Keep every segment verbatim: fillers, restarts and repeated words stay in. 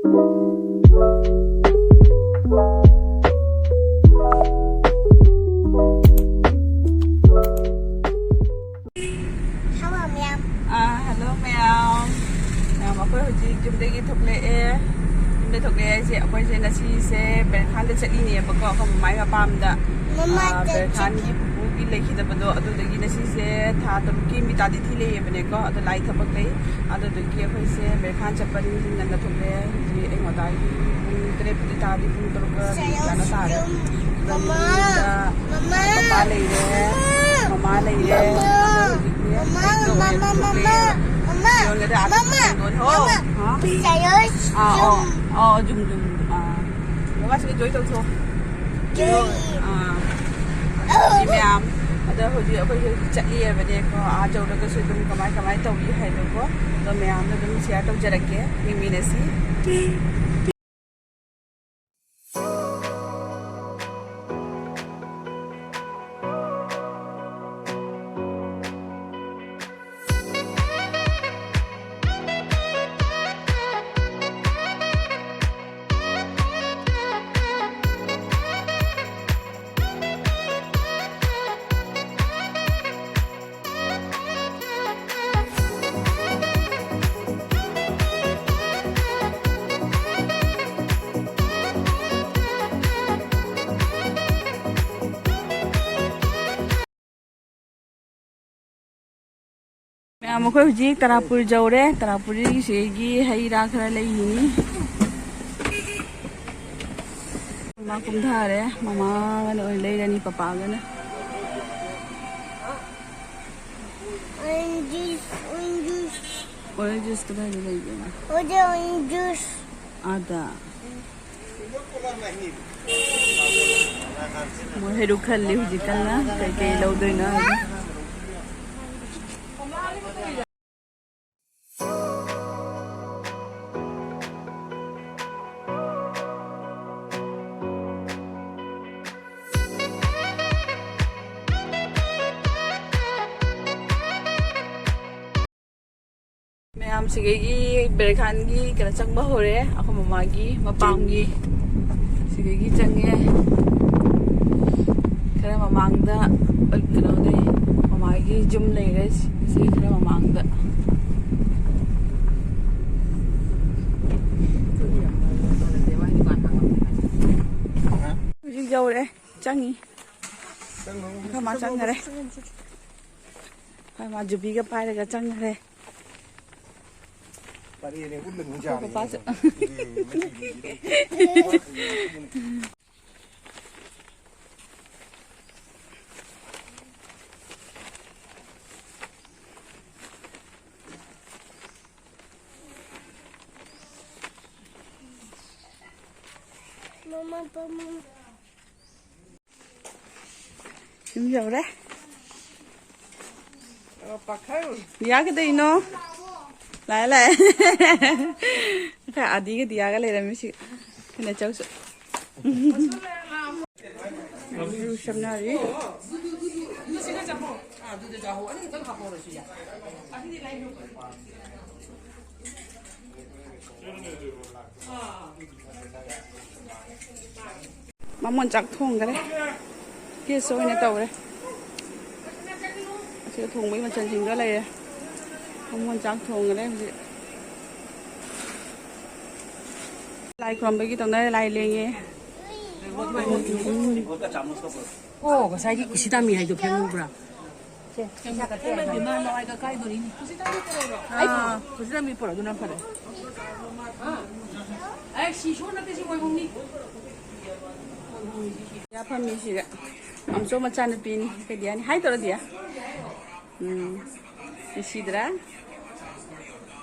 Hello, ꯃꯌꯥꯝ꯫ ꯑꯥ, hello, ꯃꯌꯥꯝ꯫ ꯃꯌꯥꯝ, ꯑꯩꯈꯣꯏ ꯍꯧꯖꯤꯛ ꯌꯨꯝꯗꯒꯤ ꯊꯣꯛꯂꯛꯑꯦ꯫ ꯌꯨꯝꯗ ꯊꯣꯛꯂꯛꯑꯦ ꯍꯥꯏꯁꯦ, ꯑꯩꯈꯣꯏꯁꯦ ꯉꯁꯤꯁꯦ ꯕꯦꯔꯈꯥꯟꯗ ꯆꯠꯂꯤꯅꯦꯕꯀꯣ, ꯑꯩꯈꯣꯏ ꯃꯃꯥꯏ ꯃꯄꯥꯝꯗ꯫ ꯃꯃꯥ, ꯑꯥ, ꯆꯠꯁꯤ꯫ ꯕꯦꯔꯈꯥꯟꯒꯤ ꯄꯨꯄꯨꯒꯤ ꯂꯩꯈꯤꯗꯕꯗꯣ, ꯑꯗꯨꯗꯒꯤ ꯉꯁꯤꯁꯦ ꯊꯥ ꯇꯔꯨꯛꯀꯤ ꯃꯤꯇꯥꯗꯤ ꯊꯤ ꯂꯩꯌꯦꯕꯅꯦꯀꯣ, ꯑꯗꯣ ꯂꯥꯏ ꯊꯕꯛ ꯂꯩ꯫ ꯑꯗꯨꯗꯨꯒꯤ ꯑꯩꯈꯣꯏꯁꯦ ꯕꯦꯔꯈꯥꯟ ꯆꯠꯄꯅꯤ, ꯉꯟꯅ ꯊꯣꯛꯂꯛꯑꯦ꯫ ꯍꯧꯖꯤꯛ ꯑꯩ ꯉꯁꯥꯏꯒꯤ ꯄꯨꯡ ꯇꯔꯦꯠꯄꯨꯗꯤ ꯇꯥꯔꯗꯤ, ꯄꯨꯡ ꯇꯔꯨꯛꯀ ꯃꯤꯅꯤꯠ ꯀꯌꯥꯅꯣ ꯇꯥꯔꯦ꯫ ꯃꯃꯥ, ꯑꯗꯨꯗ ꯃꯃꯥ, ꯄꯄꯥ ꯂꯩꯔꯦ, ꯃꯃꯥ, ꯃꯃꯥ ꯂꯩꯔꯦ꯫ ꯃꯃꯥ, ꯑꯗꯣ ꯍꯧꯖꯤꯛꯅꯦ ꯃꯃꯥ, ꯀꯩꯅꯣ ꯇꯧꯋꯦ, ꯃꯃꯥ, ꯊꯣꯛꯂꯛꯑꯦ꯫ ꯃꯃꯥ, ꯃꯃꯥ, ꯌꯣꯟꯒꯗ꯭ꯔꯥ? ꯃꯃꯥ, ꯍꯣ? ꯃꯃꯥ, ꯍꯥ? ꯁꯥꯏꯌꯣ, ꯑꯥ, ꯑꯣ, ꯖꯨꯝ꯫ ꯑꯣ, ꯖꯨꯝ, ꯖꯨꯝ꯫ ꯑꯥ꯫ ꯕꯕꯥꯁꯤꯒ ꯖꯣꯏ ꯇꯧꯊꯣꯛꯑꯣ꯫ ꯖꯣꯏ꯫ ꯑꯥ꯫ ꯑꯗꯨꯗꯤ ꯃꯌꯥꯝ, ꯑꯗꯣ ꯍꯧꯖꯤꯛ ꯑꯩꯈꯣꯏ ꯍꯧꯖꯤꯛ ꯆꯠꯂꯤꯑꯕꯅꯦꯀꯣ꯫ ꯑꯥ ꯌꯧꯔꯒꯁꯨ ꯑꯗꯨꯝ ꯀꯃꯥꯏ ꯀꯃꯥꯏ ꯇꯧꯔꯤ ꯍꯥꯏꯗꯣꯀꯣ꯫ ꯑꯗꯣ ꯃꯌꯥꯝꯗ ꯑꯗꯨꯝ share ꯇꯧꯖꯔꯛꯀꯦ꯫ ꯌꯦꯡꯃꯤꯟꯅꯁꯤ꯫ ꯃꯌꯥꯝ, ꯑꯩꯈꯣꯏ ꯍꯧꯖꯤꯛ ꯇꯔꯥꯄꯨꯔ ꯌꯧꯔꯦ꯫ ꯇꯔꯥꯄꯨꯔꯤꯒꯤꯁꯤꯒꯤ ꯍꯩ ꯔꯥ ꯈꯔ ꯂꯩꯔꯤꯅꯤ꯫ ꯃꯃꯥ ꯀꯨꯝꯊꯔꯦ꯫ ꯃꯃꯥꯒꯅ ꯑꯣꯏꯅ ꯂꯩꯔꯅꯤ, ꯄꯄꯥꯒꯅ꯫ Orange juice, orange juice. Orange juice ꯀꯗꯥꯏꯗ ꯂꯩꯒꯦ? ꯍꯧꯖꯤꯛ orange juice꯫ ꯑꯥꯗ꯫ ꯃꯣꯏ ꯍꯩꯔꯨꯛ ꯈꯜꯂꯤ ꯍꯧꯖꯤꯛ ꯀꯟꯅ꯫ ꯀꯩꯀꯩ ꯂꯧꯗꯣꯏꯅꯣ ꯍꯥꯏꯅ꯫ ꯃꯌꯥꯝ, ꯁꯤꯒꯩꯒꯤ ꯕꯦꯔꯈꯥꯟꯒꯤ ꯀꯩꯅꯣ ꯆꯪꯕ ꯍꯧꯔꯦ, ꯑꯩꯈꯣꯏ ꯃꯃꯥꯒꯤ ꯃꯄꯥꯝꯒꯤ꯫ ꯁꯤꯒꯩꯒꯤ ꯆꯪꯉꯦ꯫ ꯈꯔ ꯃꯃꯥꯡꯗ ꯀꯩꯅꯣ ꯂꯩ, ꯃꯃꯥꯒꯤ ꯌꯨꯝ ꯂꯩꯔꯦ꯫ ꯁꯤ ꯈꯔ ꯃꯃꯥꯡꯗ꯫ ꯍꯧꯖꯤꯛ ꯌꯧꯔꯦ꯫ ꯆꯪꯉꯤ꯫ ꯑꯩꯈꯣꯏ ꯃꯥ ꯆꯪꯈꯔꯦ꯫ ꯑꯩꯈꯣꯏ ꯃꯥ ꯖꯨꯕꯤꯒ ꯄꯥꯏꯔꯒ ꯆꯪꯈꯔꯦ꯫ ꯑꯩꯈꯣꯏ ꯄꯄꯥꯁꯨ꯫ ꯌꯨꯝ ꯌꯧꯔꯦ꯫ ꯄꯥꯈꯪ꯫ ꯗꯤꯌꯥ ꯀꯩꯗꯧꯔꯤꯅꯣ? ꯂꯥꯛꯑꯦ, ꯂꯥꯛꯑꯦ꯫ ꯉꯁꯥꯏ ꯑꯥꯗꯤꯒ ꯗꯤꯌꯥꯒ ꯂꯩꯔꯝꯃꯤ ꯁꯤ꯫ ꯀꯩꯅꯣ ꯆꯧꯁꯨ꯫ ꯏꯔꯨ ꯁꯝꯅꯔꯤ꯫ ꯕꯥꯃꯣꯟ ꯆꯥꯛ ꯊꯣꯡꯈꯔꯦ꯫ ꯒꯦꯁ ꯑꯣꯏꯅ ꯇꯧꯔꯦ꯫ ꯑꯁꯤꯗ ꯊꯣꯡꯕꯒꯤ ꯃꯆꯜꯁꯤꯡꯗꯣ ꯂꯩꯔꯦ꯫ ꯕꯥꯃꯣꯟ ꯆꯥꯛ ꯊꯣꯡꯈꯔꯦ ꯍꯧꯖꯤꯛ꯫ ꯂꯥꯏ ꯈꯨꯔꯨꯝꯕꯒꯤ ꯇꯧꯅꯔꯦ, ꯂꯥꯏ ꯂꯦꯡꯉꯦ꯫ ꯑꯣ, ꯉꯁꯥꯏꯒꯤ ꯀꯨꯁꯤ ꯇꯥꯃꯤ ꯍꯥꯏꯗꯣ ꯐꯦꯡꯉꯨꯕ꯭ꯔꯥ? ꯁꯦ, ꯄꯩꯁꯥ ꯀꯛꯀꯦ ꯍꯥꯏꯕ꯫ ꯏꯃꯥ ꯂꯋꯥꯏꯒ ꯀꯥꯏꯗꯣꯔꯤꯅꯤ꯫ ꯀꯨꯁꯤ ꯇꯥꯃꯤ ꯄꯨꯔꯛꯑꯣ꯫ ꯑꯥ, ꯀꯨꯁꯤ ꯇꯥꯃꯤ ꯄꯨꯔꯛꯑꯣ, ꯑꯗꯨꯅ ꯐꯔꯦ꯫ ꯑꯦ, ꯁꯤ ꯁꯣ ꯅꯠꯇꯦ, ꯁꯤ ꯑꯣꯏꯕꯨꯡꯅꯤ꯫ ꯌꯥ ꯐꯝꯃꯤ ꯁꯤꯗ꯫ ꯑꯝꯆꯣ ꯃꯆꯥꯅꯨꯄꯤꯅꯤ꯫ ꯀꯩꯗꯤ ꯌꯥꯅꯤ? ꯍꯥꯏ ꯇꯧꯔꯣ, ꯗꯤꯌꯥ꯫ ꯎꯝ꯫ ꯅꯨꯡꯁꯤꯗ꯭ꯔꯥ?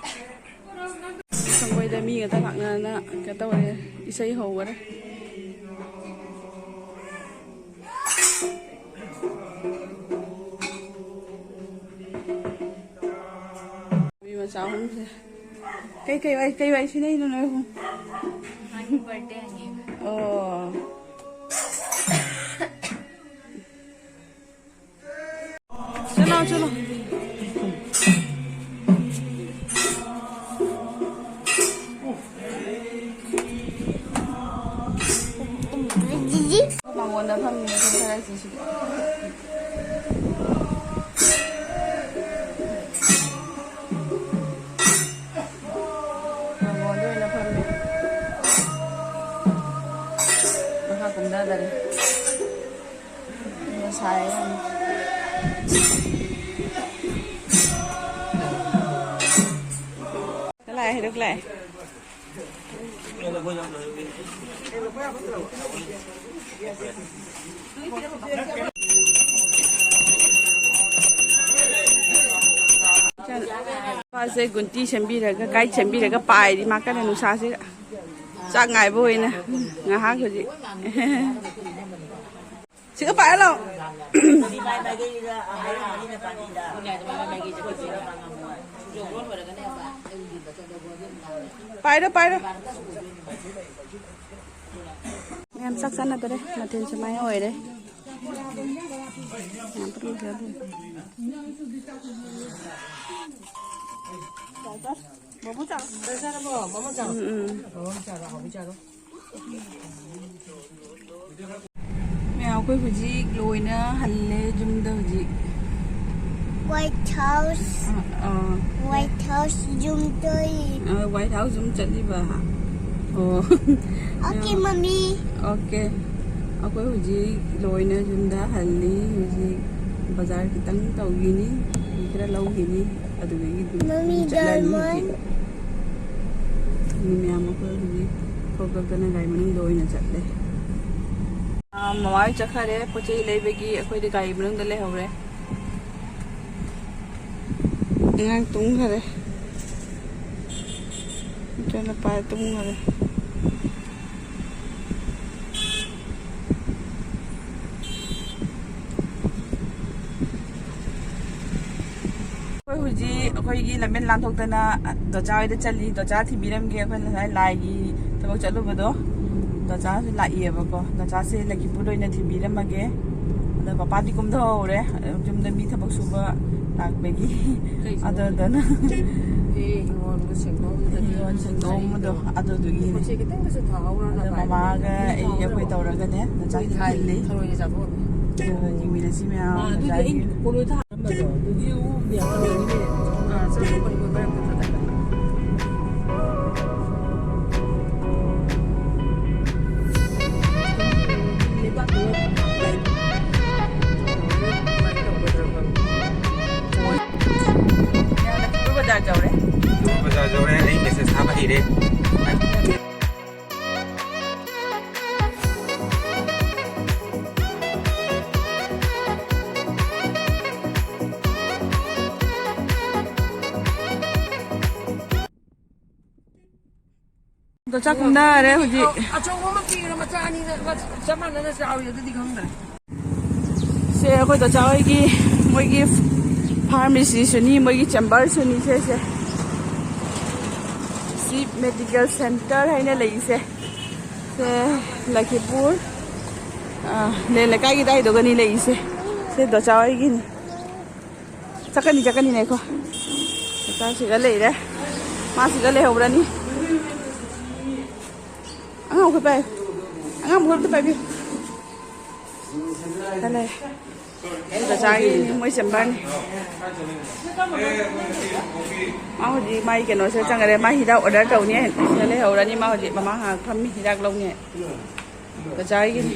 ꯁꯪꯒꯣꯏꯗ ꯃꯤ ꯉꯥꯛꯇ ꯂꯥꯛꯅꯅ ꯀꯩꯅꯣ ꯇꯧꯔꯦ, ꯏꯁꯩ ꯍꯧꯈꯔꯦ꯫ ꯃꯤ ꯃꯆꯥ ꯑꯍꯨꯝꯁꯦ꯫ ꯀꯩ, ꯀꯩ ꯋꯥꯔꯤ, ꯀꯩ ꯋꯥꯔꯤ ꯁꯤꯟꯅꯩꯅꯣ ꯅꯣꯏ ꯑꯍꯨꯝ? ꯃꯥꯒꯤ ꯕꯥꯔꯗꯦꯅꯦ꯫ ꯑꯣ꯫ ꯆꯠꯂꯣ, ꯆꯠꯂꯣ꯫ ꯀꯣꯟꯗ ꯐꯝꯃꯤ ꯈꯔꯁꯤꯁꯨ꯫ ꯃꯥꯡꯒꯣꯟꯗ ꯑꯣꯏꯅ ꯐꯝꯃꯤ꯫ ꯃꯈꯥ ꯀꯨꯝꯊꯗꯔꯦ꯫ ꯁꯥꯏ ꯌꯥꯝ꯫ ꯂꯥꯛꯑꯦ, ꯍꯩꯔꯨꯛ ꯂꯥꯛꯑꯦ꯫ ꯃꯥꯁꯦ ꯒꯨꯟꯇꯤ ꯁꯦꯝꯕꯤꯔꯒ, ꯀꯥꯏ ꯁꯦꯝꯕꯤꯔꯒ ꯄꯥꯏꯔꯤ꯫ ꯃꯥ ꯀꯟꯅ ꯅꯨꯡꯁꯥꯁꯦ ꯆꯥꯛ ꯉꯥꯏꯕ ꯑꯣꯏꯅ ꯉꯥꯏꯍꯥꯛ ꯍꯧꯖꯤꯛ꯫ ꯁꯤꯒ ꯄꯥꯏꯔ ꯂꯥꯛꯑꯣ꯫ ꯄꯥꯏꯔꯣ, ꯄꯥꯏꯔꯣ꯫ ꯃꯌꯥꯝ ꯆꯥꯛ ꯆꯥꯅꯗꯣꯔꯦ꯫ ꯃꯊꯦꯜ ꯁꯨꯃꯥꯏꯅ ꯑꯣꯏꯔꯦ꯫ ꯃꯌꯥꯝ ꯄꯨꯟꯅ ꯆꯥꯗꯣꯏꯅꯦ꯫ ꯕꯣꯕꯣ ꯆꯥꯔꯣ꯫ ꯆꯥꯔꯕꯣ? ꯕꯣꯕꯣ ꯆꯥꯔꯣ꯫ ꯎꯝ, ꯎꯝ꯫ ꯕꯣꯕꯣ ꯆꯥꯔꯣ, ꯍꯥꯎꯕꯤ ꯆꯥꯔꯣ꯫ ꯃꯌꯥꯝ, ꯑꯩꯈꯣꯏ ꯍꯧꯖꯤꯛ ꯂꯣꯏꯅ ꯍꯜꯂꯦ ꯌꯨꯝꯗ ꯍꯧꯖꯤꯛ꯫ White House꯫ ꯑ, ꯑ꯫ White House ꯌꯨꯝꯗ꯫ ꯑ, White House ꯌꯨꯝ ꯆꯠꯂꯤꯕ꯫ ꯑꯣ꯫ Okay, ꯃꯝꯃꯤ꯫ Okay꯫ ꯑꯩꯈꯣꯏ ꯍꯧꯖꯤꯛ ꯂꯣꯏꯅ ꯌꯨꯝꯗ ꯍꯜꯂꯤ꯫ ꯍꯧꯖꯤꯛ ꯕꯖꯥꯔ ꯈꯤꯇꯪ ꯇꯧꯈꯤꯅꯤ, ꯐꯤ ꯈꯔ ꯂꯧꯈꯤꯅꯤ꯫ ꯑꯗꯨꯗꯒꯤ ꯑꯗꯨꯝ ꯃꯝꯃꯤ, ꯆꯠꯂꯅꯤ ꯗꯔꯃꯟ꯫ ꯍꯧꯖꯤꯛ꯫ ꯃꯤ ꯃꯌꯥꯝ ꯑꯩꯈꯣꯏ ꯍꯧꯖꯤꯛ ꯊꯣꯛꯂꯛꯇꯅ ꯒꯥꯔꯤ ꯃꯅꯨꯡꯗ ꯑꯣꯏꯅ ꯆꯠꯂꯦ꯫ ꯑꯥ, ꯃꯃꯥ ꯍꯣꯏ ꯆꯠꯈꯔꯦ꯫ ꯄꯣꯠ ꯆꯩ ꯂꯩꯕꯒꯤ ꯑꯩꯈꯣꯏꯗꯤ ꯒꯥꯔꯤ ꯃꯅꯨꯡꯗ ꯂꯩꯍꯧꯔꯦ꯫ ꯑꯉꯥꯡ ꯇꯨꯝꯈꯔꯦ꯫ ꯏꯆꯥꯅꯨꯄꯥ ꯇꯨꯝꯈꯔꯦ꯫ ꯑꯩꯈꯣꯏ ꯍꯧꯖꯤꯛ ꯑꯩꯈꯣꯏꯒꯤ ꯂꯝꯕꯦꯟ ꯂꯥꯟꯊꯣꯛꯇꯅ ꯗꯣꯆꯥ ꯍꯣꯏꯗ ꯆꯠꯂꯤ꯫ ꯗꯣꯆꯥ ꯊꯤꯟꯕꯤꯔꯝꯒꯦ꯫ ꯑꯩꯈꯣꯏ ꯉꯁꯥꯏ ꯂꯥꯏꯒꯤ ꯊꯕꯛ ꯆꯠꯂꯨꯕꯗꯣ꯫ ꯗꯣꯆꯥꯁꯨ ꯂꯥꯛꯏꯌꯦꯕꯀꯣ꯫ ꯗꯣꯆꯥꯁꯦ ꯂꯈꯤꯄꯨꯔꯗ ꯑꯣꯏꯅ ꯊꯤꯟꯕꯤꯔꯝꯃꯒꯦ꯫ ꯑꯗꯣ ꯄꯄꯥꯗꯤ ꯀꯨꯝꯊꯍꯧꯔꯦ꯫ ꯌꯨꯝꯗ ꯃꯤ ꯊꯕꯛ ꯁꯨꯕ ꯂꯥꯛꯄꯒꯤ꯫ ꯀꯩ ꯊꯕꯛ? ꯑꯗꯨꯗꯨꯅ ꯍꯤꯡꯒꯣꯜꯗꯣ ꯁꯦꯡꯗꯣꯛꯑꯝꯕꯗꯒꯤ ꯍꯤꯡꯒꯣꯜ ꯁꯦꯡꯗꯣꯛꯑꯝꯕꯗꯣ ꯑꯗꯨꯗꯨꯒꯤꯅꯦ꯫ ꯄꯣꯠ ꯆꯩ ꯈꯤꯇꯪꯗꯁꯨ ꯊꯥꯍꯧꯔꯅꯨ ꯑꯗꯣ ꯍꯥꯏꯕꯅꯤ꯫ ꯃꯃꯥꯒ ꯑꯩ ꯑꯩꯈꯣꯏ ꯇꯧꯔꯒꯅꯦ ꯅꯆꯥꯒꯤ ꯊꯥꯏ, ꯊꯤꯜꯂꯤ꯫ ꯊꯔꯣꯏꯒ ꯆꯥꯊꯣꯛꯑꯝꯃꯦ꯫ ꯑꯗꯨꯒ ꯌꯦꯡꯃꯤꯟꯅꯁꯤ ꯃꯌꯥꯝ ꯑꯥ, ꯑꯗꯨꯗꯤ ꯑꯩ ꯅꯆꯥꯒꯤ꯫ ꯄꯣꯂꯣꯏ ꯊꯥ-, ꯑꯗꯨꯗꯤ ꯎ ꯃꯌꯥꯝ ꯂꯩꯔꯤꯅꯦ꯫ ꯑꯥ, ꯆꯠꯂꯣ, ꯄꯣꯂꯣꯏ ꯃꯔꯛꯇꯨꯗ꯫ ꯂꯩꯕꯥꯛꯇꯨ ꯀꯃꯥꯏꯅ ꯇꯧꯒꯗ꯭ꯔꯥ ꯈꯪꯗꯦ꯫ ꯂꯛꯈꯤꯄꯨꯔ ꯕꯖꯥꯔ ꯌꯧꯔꯦ꯫ ꯕꯖꯥꯔ ꯌꯧꯔꯦ, ꯑꯩ ꯃꯦꯁꯦꯖ ꯊꯥꯕ ꯍꯩꯔꯦ꯫ ꯑꯗꯣ ꯆꯥꯛ ꯀꯨꯝꯅꯔꯦ ꯍꯧꯖꯤꯛ꯫ ꯑꯆꯧꯕ ꯑꯃ ꯄꯤꯔ ꯃꯆꯥ ꯑꯅꯤꯅ ꯆꯞ ꯃꯥꯟꯅꯅ ꯆꯥꯎꯔꯤ, ꯑꯗꯨꯗꯤ ꯈꯪꯗ꯭ꯔꯦ꯫ ꯁꯦ ꯑꯩꯈꯣꯏ ꯗꯣꯆꯥ ꯍꯣꯏꯒꯤ ꯃꯣꯏꯒꯤ ꯐꯥꯔꯃꯥꯁꯤꯁꯨꯅꯤ, ꯃꯣꯏꯒꯤ ꯆꯦꯝꯕꯔꯁꯨꯅꯤ꯫ ꯁꯦ, ꯁꯦ ꯁꯤ ꯃꯦꯗꯤꯀꯦꯜ ꯁꯦꯟꯇꯔ ꯍꯥꯏꯅ ꯂꯩꯔꯤꯁꯦ꯫ ꯁꯦ ꯂꯈꯤꯄꯨꯔ, ꯑ, ꯂꯦꯟ ꯂꯩꯀꯥꯏꯒꯤ ꯑꯗꯥꯏꯗꯨꯒꯅꯤ ꯂꯩꯔꯤꯁꯦ꯫ ꯁꯦ ꯗꯣꯆꯥ ꯍꯣꯏꯒꯤꯅꯤ꯫ ꯆꯠꯀꯅꯤ, ꯆꯠꯀꯅꯤ, ꯉꯥꯏꯈꯣ꯫ ꯗꯣꯆꯥ ꯁꯤꯗ ꯂꯩꯔꯦ꯫ ꯃꯥ ꯁꯤꯗ ꯂꯩꯍꯧꯔꯅꯤ꯫ ꯑꯉꯥꯡ ꯃꯈꯣꯏ ꯄꯥꯏꯌꯨ꯫ ꯑꯉꯥꯡ ꯃꯈꯣꯏ ꯑꯝꯇ ꯄꯥꯏꯕꯤꯌꯨ꯫ ꯁꯤꯗ ꯂꯩꯔꯦ꯫ ꯗꯣꯆꯥꯒꯤ ꯃꯣꯏ ꯆꯦꯝꯕꯔꯅꯤ꯫ ꯃꯥ ꯍꯧꯖꯤꯛ ꯃꯥꯒꯤ ꯀꯩꯅꯣꯁꯤꯗ ꯆꯪꯈꯔꯦ꯫ ꯃꯥ ꯍꯤꯗꯥꯛ ꯑꯣꯔꯗꯔ ꯇꯧꯅꯤ꯫ ꯁꯤꯗ ꯂꯩꯍꯧꯔꯅꯤ꯫ ꯃꯥ ꯍꯧꯖꯤꯛ ꯃꯃꯥ ꯉꯥꯏꯍꯥꯛ ꯐꯝꯃꯤ ꯍꯤꯗꯥꯛ ꯂꯧꯅꯤ꯫ ꯗꯣꯆꯥꯒꯤꯅꯤ꯫